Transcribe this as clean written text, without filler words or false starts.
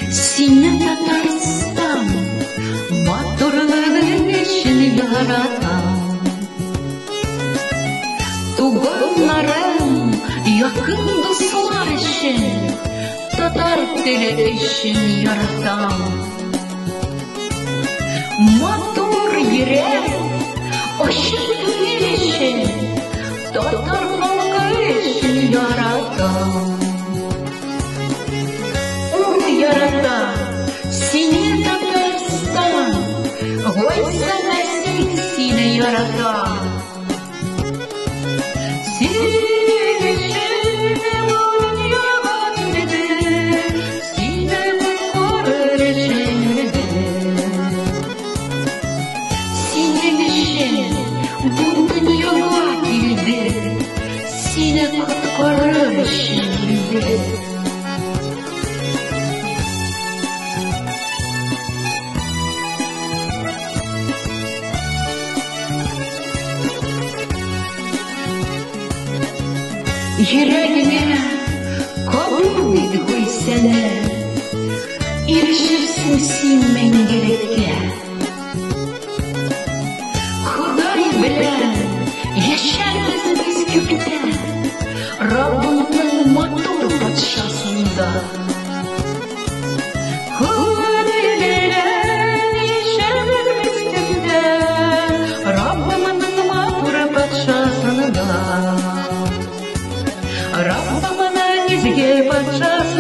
Сине, Татарстан, матурлыгың өчен яратам. Туганнарым, якын дуслар өчен, татар теле өчен яратам. Матур йөрәк, ачык күңел өчен, татар халкы өчен яратам. Ул ярата сине, Татарстан, Гайсә Мәсих сине ярата. Синең өчен бу дөньяга килде, сине коткарыр өчен үлде. Синең өчен бу дөньяга килде, сине коткарыр өчен үлде. Йөрәгеңә кабул ит Гайсәне, ирешерсең син мәңгелеккә. Ходай белән яшәрбез без күктә, Раббымның матур патшасында. Ходай белән яшәрбез күктә, Раббымның матур патшасында. Раббымның изге патшасында.